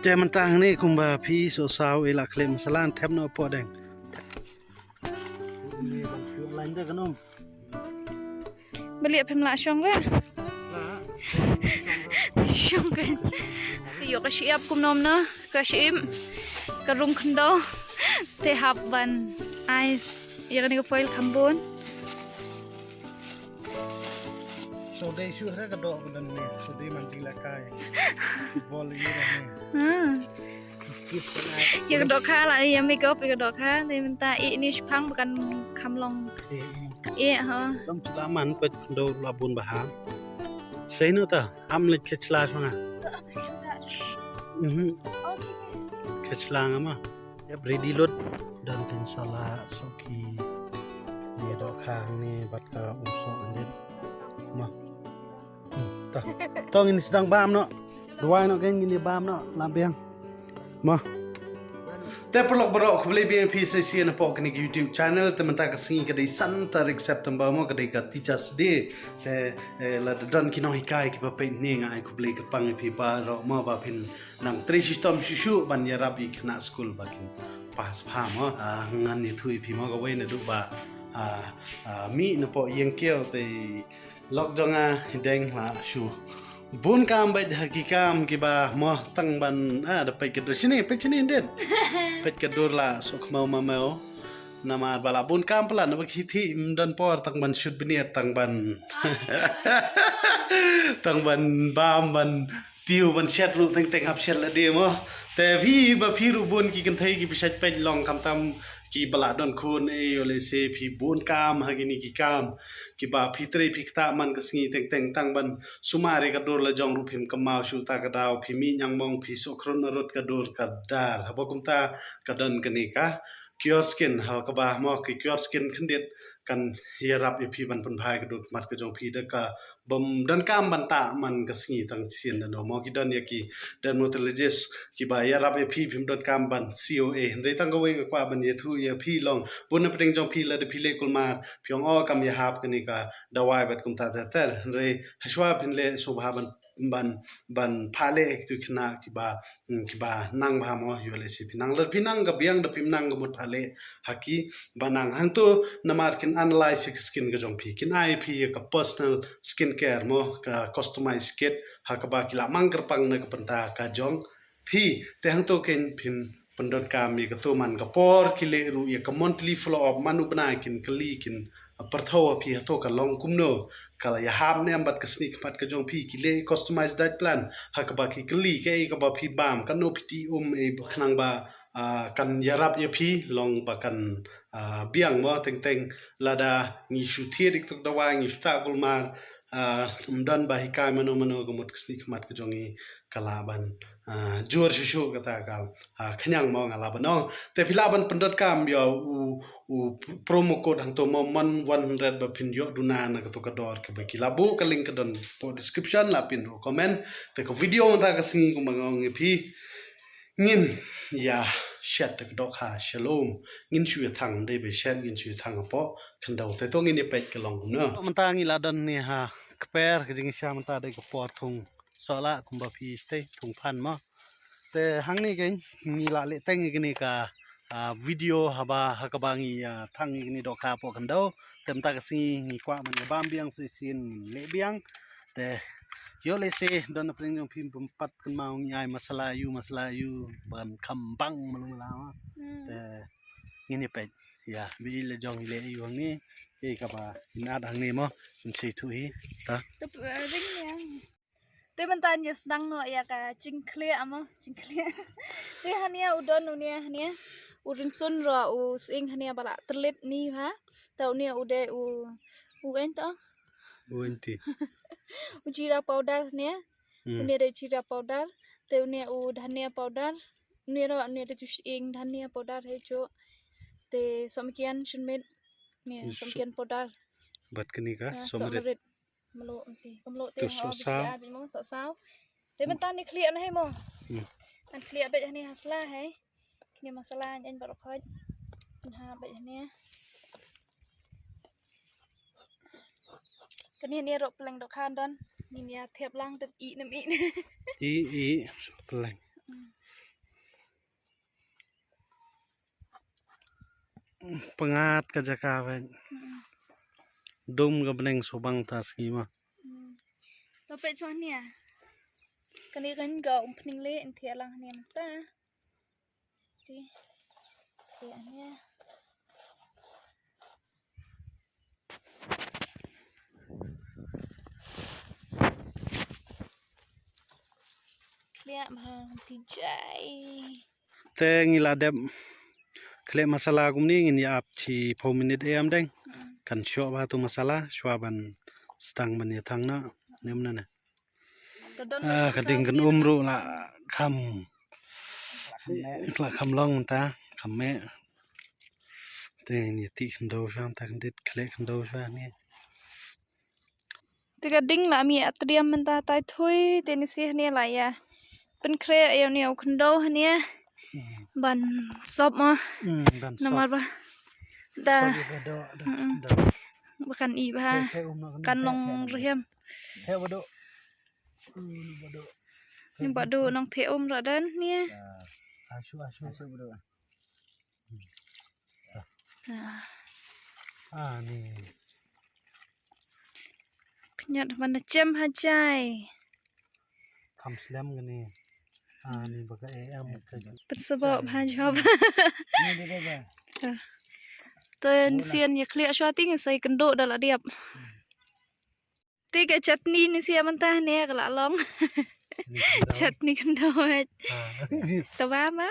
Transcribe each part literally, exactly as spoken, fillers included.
Te mynta hangne kumba phi sngewsaw i la khlem salan thep noh poh deng. Baliah phim lah shong re. Shong kan. Te ïoh ka shyiap kumno kumno, ka shyiap, ka rung khyndew. Te hap ban ice ïa kane ka foil kham bun. So dei shu re ka doh ka don ne, so dei man jing la kai. Bol ïa re ne. Hmm. Ïa ka dohkha la, ïa makeup ïa ka dohkha, te mynta i ni shipang ba kan kham long. Eh, eh. Eh, ha. Dom chuda man pet khyndew la bun bha. Sei no ta, am leit khet sla shwa nga. Mhm. Khet sla nga ma. Ïa ready lut. Don tin sala soki. Ïa dohkha ni bat ka um so andin. Ma. Hmm, ta. To ngin sdang bam noh. Duwai noh, ngin ïa bam noh la biang. Mo. Te paralok baroh, khublei biang ïa phi sa shisien hapoh kane ka YouTube channel. Te mynta ka sngi ka dei san tarik September mo, ka dei ka Teachers Day. Te, eh, lada don ki nonghikai kiba peit hangne, nga ai khublei kyrpang ïa phi baroh mo, ba phin nang trei shitom shuh shuh ban ïarap ïa ki khynnah skul ba kin pass bha mo. Ah, ngan ïathuh ïa phi mo, kawei naduh ba, ah, ah, mih napoh ïing kiew te lok jong nga i deng la shu bun kam beit ha ki kam kiba mo, tang ban, ah, da peit ka dur shini, peit shini ndit. Peit ka dur la suk khmaw ma mew. Namar ba la bun kam palat naba ki thih ym don por tang ban shut bniat, tang ban, tang ban bam, ban tiew, ban shet ruh teng teng hap shet lade mo. Te phi ba phi ruh bun ki kynthei kiba shait peit long, khamtam kiba la don khun, eh, ïoh lehse phi bun kam ha kine ki kam kiba phi trei phi ktah man ka sngi teng teng, tang ban sumar ïa ka dur la jong ruh phim kynmaw shuh. Ta ka daw phi mih ñiangmong, phi suk khrun arut, ka dur ka dar. Haba kumta ka don kane ka Cure Skin, ha kaba mo, ka Cure Skin khyndiat kan ïarap ïa phi ban pynbha ïa ka dur khmat ka jong phi da kaba ym don kam ban tah man ka sngi tang shisien. Da no mo, ki don ïa ki dermatologist kiba ïarap ïa phi, phim don kam ban C O A. Hynrei tang kawei nga kwah ban ïathuh ïa phi long, bun na pdeng jong phi lada phi leh kulmar phi ong, oh, kam ïahap kane ka dawai bad kumta ter ter. Hynrei hashwa phin leh sngewbha ban, ban, ban phah leh ïa kitu ki khynnah kiba, hmm, kiba nang bha mo, ïoh lehse phi nang, lada phi nang ka biang, da phim nang ka mut phah leh ha ki ba nang. Hangto namar kin analyse ïa ka skin ka jong phi, kin ai ïa phi ïa ka personal skin care mo, ka customized kit ha kaba ki la mang kyrpang na ka bynta ka jong phi. Te hangto kein phin pyndonkam ïa kato man ka por ki leh ruh ïa ka monthly follow up, man u bnai kin kylli, kin pyrthaw ha phi hato ka long kumno, ka la ïahap ne em bad ka snieh khmat ka jong phi. Ki leh customized diet plan ha kaba ki kylli kaei kaba phi bam, katno phi tih um, eh, khnang ba, ah, kan ïarap ïa phi long ba kan, ah, biang mo. Teng teng lada ngi shu thied ïa kato ka dawai, ngi shu tah kulmar, ah, ym don ba hikai mano mano, ka mut ka snieh khmat ka jong ngi ka lah ban, ah, jur shuh shuh kata ka, ah, khñiang mo, nga lah ban ong. Te phi lah ban pyndonkam ïa u, u promo code hangto mo, Mon one hundred, ba phin ïoh duna na kato ka dor kaba ki la buh. Ka link ka don hapoh description, la pin ruh comment. Te ka video mynta ka sngi kumba nga ong ïa phi, ngin ïa shet da ka dohkha shalom. Ngin shu ïa thang, dei ba shet, ngin shu ïa thang hapoh khyndew. Te to ngin ïa peit ka long kumno. Mynta ngi la don ne ha kper, ka jingshisha mynta dei ka por thung sohlah kumba phi tei, thung phan mo. Te hangne kein ngi la leh teng ïa kane ka, ah, video haba ha kaba ngi, ah, thang ïa kane dohkha hapoh khyndew. Te mynta ka sngi ngi kwah ban ïa bam biang shisien, leh biang. Te ïoh lehse don na pdeng jong phi bym pat kynmaw ngi ai masala ïa u, masala ïa u ban kham bang malu mala mo. Hmm. Te ngin ïa peit. Ïa, ba i la jong i leh ïa u hangne. Ïa kaba in at hangne mo. In sa ïathuh hi. Ta. Te, eh, ring ïa. Te mynta ngi sdang noh ïa ka jingkhleh mo, jingkhleh. Te hane u don une hane. U rynsun ruh u sying hane ba la tyrlit ni ha. Te une u dei u, u ento. U ento. U jira powder hane. Hmm. Une dei jira powder. Te une u dhania powder. Une ruh, une dei u sying dhania powder hi ju. Te sohmynkian shynmiet. Ne, sohmynkian powder. Bad kane ka, ah, sohmynrit. Sohmynrit. Mluh te, ka mluh te. To ho, sohsaw. Bit mo, sohsaw. Te mynta ngi khlieh noh hi mo. Hmm. Ngan khlieh beit hane ha sla hi. Kine masala ngan baroh khoit. Ngan ha beit hane. Kane ne ruh pylleng dohkha don. Ngin ïa thep lang, thep i nem i. I, i, pylleng. Hmm. Pyngat ka jaka bad. Hmm. Dum ka bneng subang ta sngi ma. Hmm. To peit shuwa nia. Kane kan ka um pning le, nthe lang nia mynta. Ti. Ti ania. Khlieh bha ti jai. Te ngi la dep khlieh masala kumne, ngin ïa ap shi phew minit em deng. Hmm. Kan shoh bha tu masala, shuwa ban sdang ban ïa thang na. Nem na ne. Ka ding kan um ruh la kham. La kham long mynta, kham meh. Te ngi tih khyndew shuwa mynta, khyndiat khlieh khyndew shuwa ne. Te ka ding la mih atriam mynta tai thui, te ni si hane la ïa pynkhreh ïa une u khyndew hane. Hmm. Ban sop ma. Hmm, ban sop. Namar ba da. Sop ïa ka doh, doh, mm-mm, doh. Ba kan i bha. Kan long rhem. He ba doh. Hmm, ba doh. Ni ba doh nong the um ra dan ni. Asu, asu. Asu ba doh. Ah. Ah, ni. Pynïat ban da jem ha jai. Kham slem kane. Ah, ni ba ka em ka. Pynsabok ha job. Ni, ni, ni, ni. Ah. Ten sian ïa khlieh shuwa ti ngin sa ïa kynduh da la diap. Hmm. Te ka chutney ni sia mynta ne ka la long. Chutney khyndew. Ah. Taba ma.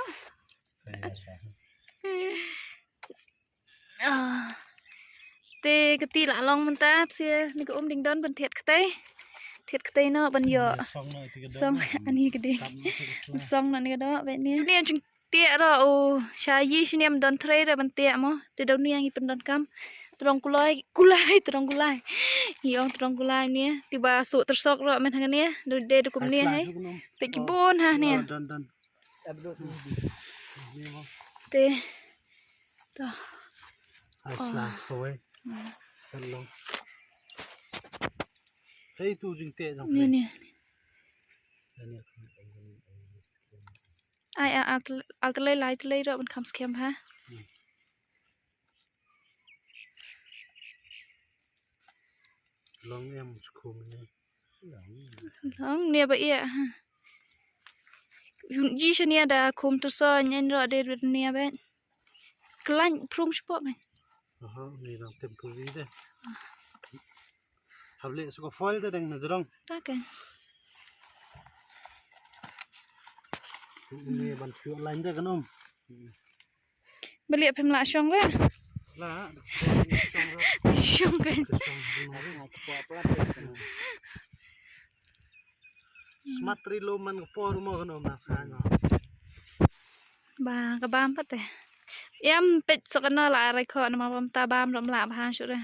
Ah. Te ka ti la long mynta sia ni ka um ding don ban thiat ktei. Thiat ktei no ban ïoh. Song no iti ka don. Song ani ka ding. Song no ni ka don ba ni. Ni jing Tiak ro u sha yi shiniam don trei ra ban tiak mo. Te dau niang i pyndonkam. Trong kulai, kulai, trong kulai. I ong trong kulai ni. Tiba su tersok ro men hangni. Du de du kum ni hai. Pek ki bon ha ni. Te. To. Hai slas kawai. Kan long. Hei tu jing te jong. Ni ni. Ai, ai, ai, al tlei lai tlei ro ban kham skhem ha. Long em skhum ne. Long ne ba ia ha. Yun ji shania da khum tu so nyen ro de rit ne ba. Klan prung shpo me. Aha, ni lang temporary de. Hap leh shuh ka foil te dang na jrong. Ta ke. Ni ban shuh line te kan um. Ba leh phem la shong re. La, shong re. Shong ke. Shong re. Smat ri lo man ka por mo kan um na sa no. Ba ka bam pat te. Em pet sok no la rai kho na ma bam ta bam rom la ba ha shuh re.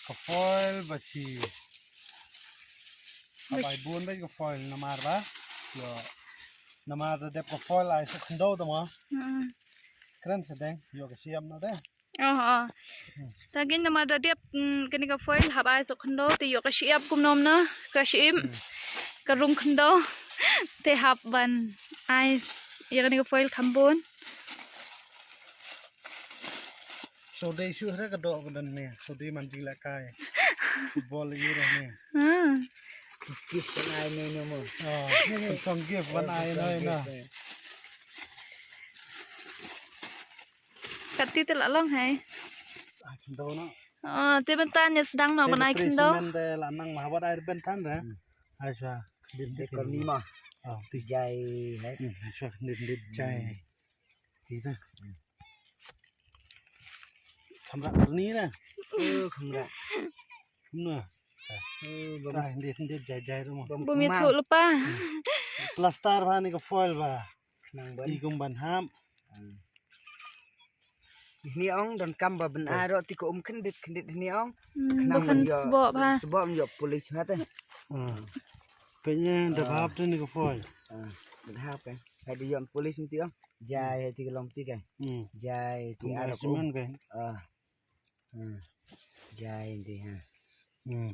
Ka foil ba chi. Ka bai bun ba ka foil namar ba. Yo. Namar da dep ka foil ai sa khyndew da ma. Hmm. Kren sa deng. Yo ka siam na deng. Oh, oh. Hmm. Ta gin namar da dep, mm, kani ka foil hap ai sa khyndew te yo ka siap kum nom na. Ka siap. Hmm. Ka rung khyndew. Te hap ban ai s-, ya kani ka foil kham bun. So dei shu hre ka doh ka dan ne. So dei man jing la kai. Football yu re ne. Hmm. Gift ban ai ne ne mo. Oh, song gift ban ai ne ne. Kat ti te la long hai. Ai khyndew no. Oh, te ban tan ya sdang no ban ai khyndew. Te la nang ma wat ai ban tan re. Hmm. Ai sha. Te kon ni ma. Oh, ti. Jai hai. Hmm, ai sha ni ni jai. Ti ta. Khamra ni na. Oh, khamra. Kumno. Oh, bam. Ta hindi hindi jai jai ro mo. Bam. Bam itu lepa. Plaster ba ni ka foil ba. Khnang ban. I kum ban hap. Hmm. Hni ong don kam ba ban ai ro ti ko um khyndiat khyndiat hni ong. Hmm, khnang ba khan ban ïoh sboh ba. Sboh ban ïoh polish ha te. Hmm. Peit ne da hap te ni ko foil. Ah, da hap kan. Hai da ïoh polish mti ong. Jai hai ti ko long ti kan. Hmm. Jai ti kum ar ro cement kan. Ah. Hmm. Jai ti ha. Hmm.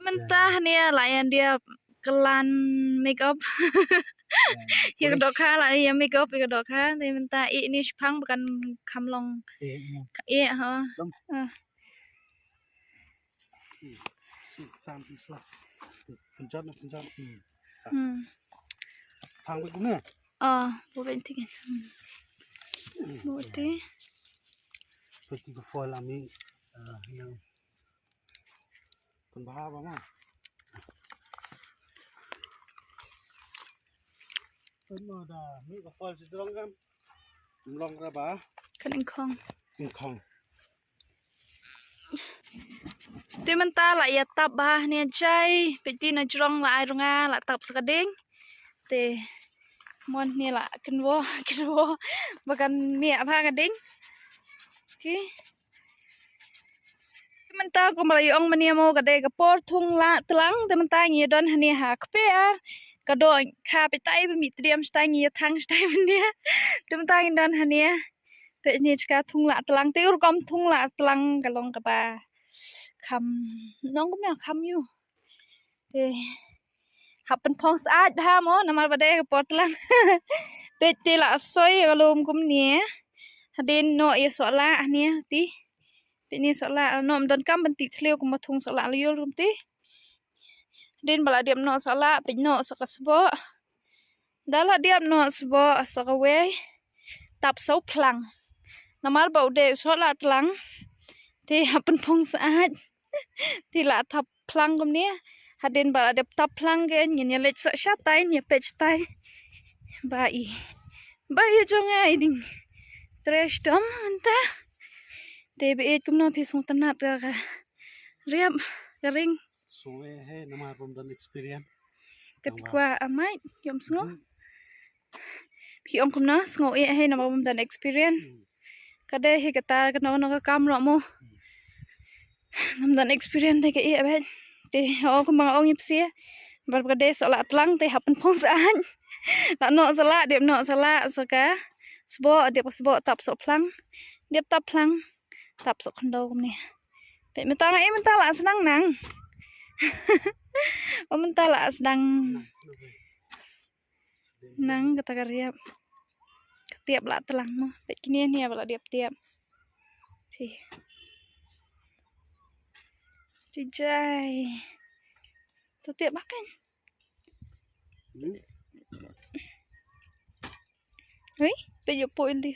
Mynta ne la yan dia klan make up. Ïa ka dohkha la ïa makeup ïa ka dohkha. Te mynta ïeh ne shipang ba kan kham long. Ïeh ha. Hmm. Thang wei kumne. Ah, bu ben tiken. Hmm. Bu ti. Pasti ko foil ami. Ah, yang. Kan bha ba ma. Kan ma da mi ko foil si drong kan. Long ra ba. Kan ingkhong. Ingkhong. Te mynta la ïa tap bha ne jai, peit te na jrong la ai rnga la tap sa ka ding. Te mon ne la kynwo kynwo ba kan miah bha ka ding. Te mynta kumba la ïa ong mynne mo ka dei ka por thung la tlang, te mynta ngi don hangne ha kper. Ka dohkha peit tai ba mih tdiam shatai ngi ïa thang shatai mynne. Te mynta ngi don hangne. Peit ne ka thung la tlang te rukom thung la tlang ka long kaba kham nong kumne kham ïu. Te hap pynphong syaid bha mo namar ba dei ka por tlang. Peit te la soi ka lum kumne. Hadien noh ïa sohlah ne te. Peit ne sohlah noh ym donkam ban tih thliew kumba thung sohlah la ïul kum te. Hadien ba la dep noh sohlah peit noh sa ka sboh. Da la dep noh sboh sa kawei tap sa u phlang. Namar ba u dei u sohlah tlang. Te hap pynphong syaid. Te la tap phlang kumne. Hadien ba la dep tap phlang ke ngin ïa leit sa shatai ngin ïa peit shatai. Ba i. Ba i jong ai ding. Tres dom mynta. Te ba i kumno phi sngewtynnat ka ka riap ka ring. Sngew eh hei namar bym don experience. Te phi kwah amai ym sngew. Phi ong kumno sngew eh hei namar bym don experience. Ka dei hi kata kano kano ka kam ruh mo. Ngam don experience te ka ïeh bad te o kumba nga ong ïa phi. Namar ka dei sohlah tlang te hap pynphong syaid. La noh sohlah dep noh sohlah sa ka sboh dep ka sboh tap soh phlang. Dep tap phlang. Tap soh khyndew kumne. Peit mynta nga ïa mynta la sdang nang. O mynta la sdang. Nang kata ka riap. Ka tiap la tlang mo. Peit kine ne ba la diap tiap. Ti. Ti jai. Tu tiap makan. Ui, peit ïa po in di.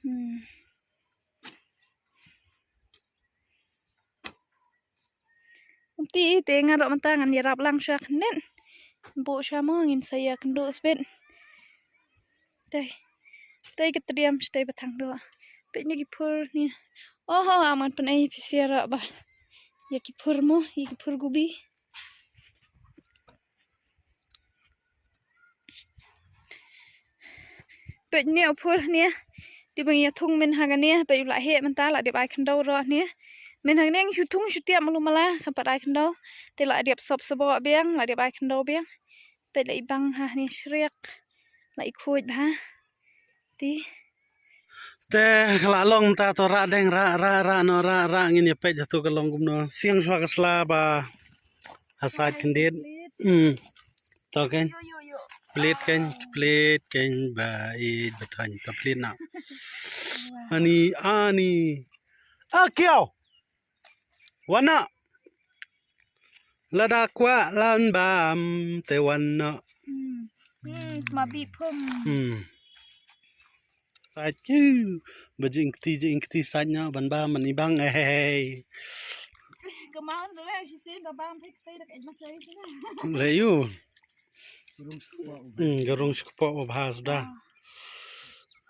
Hmm. Kumti te nga ruh mynta ngan ïarap lang sha khnit. Buh sha mo ngin sa ïa kynduh sbit. Tei. Tei ka triam sha tei ba thang duh. Peit ne ki phur ne. Oho, aman pynai phi sia ruh ba. Ïa ki phur mo, ïa ki phur gubi. Peit ne u phur ne. Te ba ngi ïa thung mynha kane, peit u la heh mynta la dep ai khyndew ruh ne. Mynha kane ngi shu thung shu tiap malu mala, kam pat ai khyndew. Te la dep sop sboh biang, la dep ai khyndew biang. Peit la i bang ha ne shriak. La i khuid bha. Ti. Te ka la long mynta to rah deng rah rah rah no rah rah ngin ïa peit hato ka long kumno. Siang shwa ka sla ba ha sait khyndiat. Hmm. To keiñ. Plit keiñ, plit keiñ ba i ba thaiñ to plit na. Ani ani. A kiaw. Wan noh. Lada kwah lan bam te wan noh. Hmm. Hmm, sma bi phum. Hmm. Sait ki. Ba jingkti jingkti sait noh ban bam ani bang eh. Kemau dole si sin ba bam te te dak ej masai sini. Le yu. Hmm, ka rung shkpoh ba bha suda.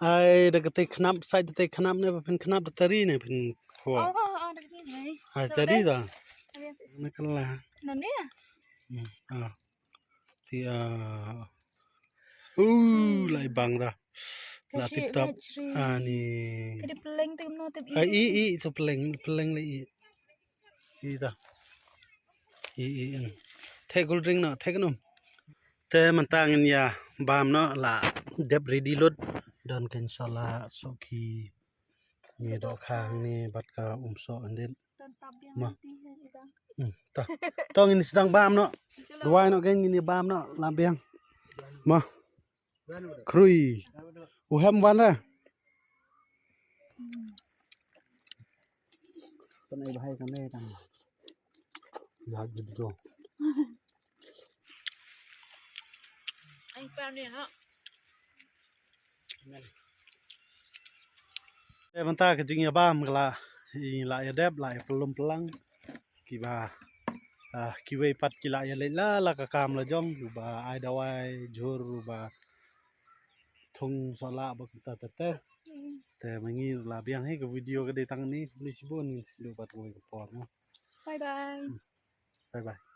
Ai da ka te khnap, sai da te khnap ne ba phin khnap da tari ne phin kho. Oh, oh, oh, da ka te ne. Ai tari da. Na kala. Na ne? Hmm, ah. Ti ah. Uh, lai bang da. La tip tap. Ani. Ka di peleng te kemno tip. Ai i i tu peleng, peleng le i. I ta. I i in. Thek cold drink noh, thek num. Te mynta ngin ïa bam noh la dep ready lut. Don keiñ sala soh ki. Ngi dohkha hangne bad ka um soh andit. Ma. Hmm, ta. To ngin sdang bam noh. Duwai noh, gen ngin ïa bam noh, la biang. Mo. Khrui. U hem wan re. Kan ai bahai kan dei tang. Ya, gitu. Ai pa ni ha. Te mynta ka jingïabam ka la, i la ïadep, la ïapyllum pyllang. Kiba, ah, kiwei pat ki la ïaleit la, la ka kam la jong, uba ai dawai jhur, uba thung sohlah, ba kumta ter ter. Te ma ngi la biang hi, ka video ka dei tang ni, khublei shibun, ngin sa ïakynduh pat kawei ka por mo. Bye bye. Bye bye.